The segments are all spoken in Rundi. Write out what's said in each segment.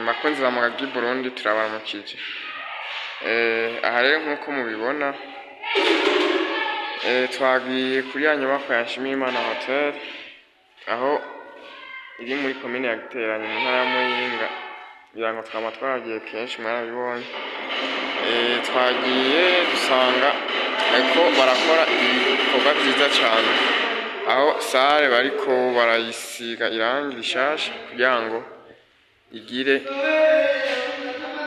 Bakunzi ba Mugagi Burundi, turabaramukije. Aha rero nk'uko mubibona, twagiye kuri ya nyubakwa ya Nshimirimana Hotel, aho iri muri komine ya Giteranyi mu ntara ya Muyinga. Ngira ngo twama twahagiye kenshi, mwarabibonye. Twagiye dusanga bariko barakora ibikorwa vyiza cane, aho salle bariko barayisiga irangi rishasha kugira ngo igire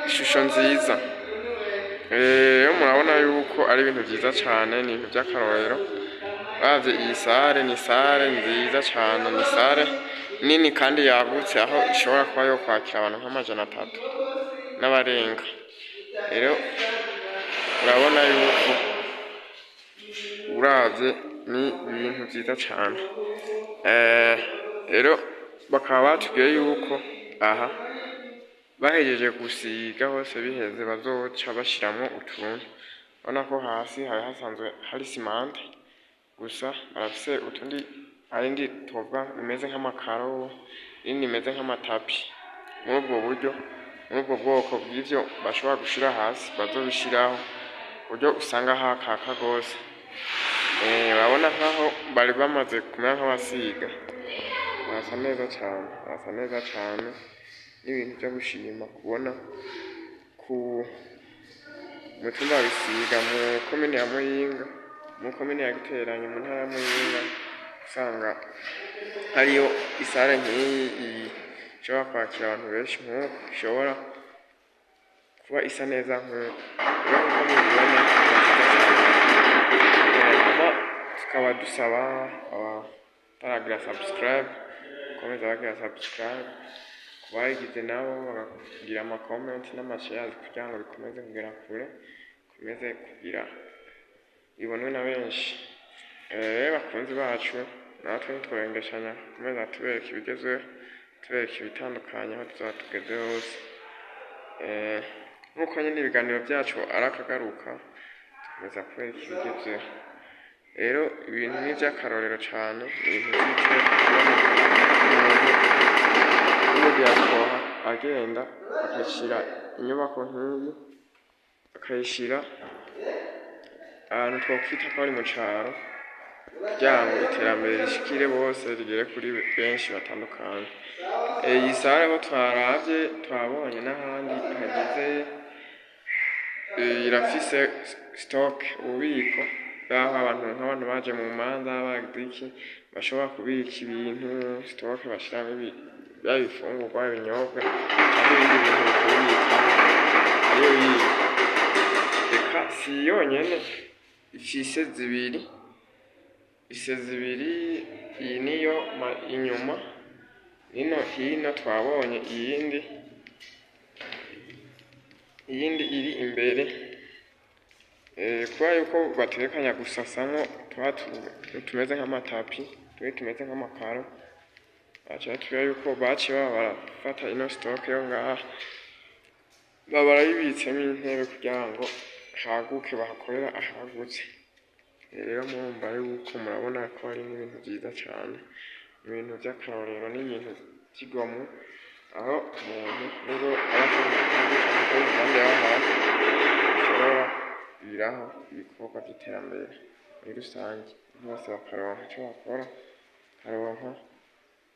ishusho nziza. Rero murabona yuko ari ibintu vyiza cane, ni ibintu vy'akarorero. Uravye iyi salle, ni salle nziza cane, ni salle nini kandi yagutse, aho ishobora kuba yokwakira abantu nk'300 n'abarenga. Rero urabona yuko uravye ni ibintu vyiza cane. Rero bakaba batubwiye yuko aha bahejeje gusiga hose biheze, bazoca bashiramwo utuntu. Urabona ko hasi hari hasanzwe hari ciment gusa, barafise utundi harindi twovuga bimeze nk'amakaro, irindi rimeze nk'ama tapis. Muri ubwo buryo, muri ubwo bwoko bw'ivyo bashobora gushira hasi, bazobishiraho kuburyo usanga hakaka gose. Urabona nkaho bari bamaze kumera nk'abasiga, harasa neza cane, harasa neza cane. N'ibintu vyo gushima kubona ku mutumba wa Bisiga, mu komine ya Muyinga, mu komine ya Giteranyi, mu ntara ya Muyinga, usanga hariyo i salle nk'iyi ishobora kwakira abantu benshi nk'uku, ishobora kuba isa neza nk'uku. Rero nkuko mubibona, ni nziza cane. Hama tukaba dusaba abataragira subscribe gukomeza bagira subscribe, kubayigize nabo bakagira ama comment n'ama shares kugira ngo bikomeze kugera kure, bikomeze kugira bibonwe na benshi. Rero bakunzi bacu, natwe ntitworengeshanya gukomeza tubereka ibigezweho, tubereka ibitandukanye aho tuzaba tugeze hose. Nk'uko nyine ibiganiro byacu ari akagaruka, dukomeza kubereka ibigezweho. Rero ibintu ni ivy'akarorero cane, ibintu vy'iteka kubona umuntu w'umu diaspora agenda akayishira inyubako nk'iyi, akayishira ahantu twokwita ko ari mu caro, kugira ngo iterambere rishikire bose, rigere kuri benshi batandukanye. Iyi salle aho twaravye, twabonye n'ahandi hagize, irafise stock, ububiko bw'aho abantu, nk'abantu baje mu manza, bagize iki, bashobora kubika ibintu, stock bashiramwo yaba ibifungurwa, ibinyobwa canke ibindi bintu bikubikamwo, ariyo yiyi. Eka si yonyene, ifise zibiri, ifise zibiri. Iyi niyo inyuma, hino hino twabonye iyindi, iyindi iri imbere. Kubera yuko bategekanya gusasamwo twa tumeze nk'ama tapis, tumwe tumeze nk'amakaro, baca batubwira yuko baciye baba barafata ino stock yo ngaha, baba barayibitsemwo intebe kugira ngo haguke, bahakorera ahagutse. Rero murumva yuko murabona ko ari n'ibintu vyiza cane, ibintu vy'akarorero n'ibintu vy'igomwe, aho umuntu nubwo aba atari mu gihugu canke atari impande y'aho hafi, ashobora kugiriraho ibikorwa vy'iterambere muri rusange, bose bakaronka ico bakora, bakaronka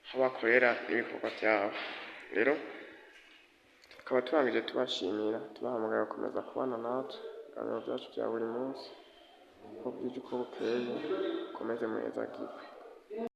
aho bakorera n'ibikorwa vyabo. Rero tukaba turangije tubashimira, tubahamagarira gukomeza kubana natwe ibiganiro vyacu vya buri munsi, uko bwije uko bukeye. Mukomeze muhezagirwe.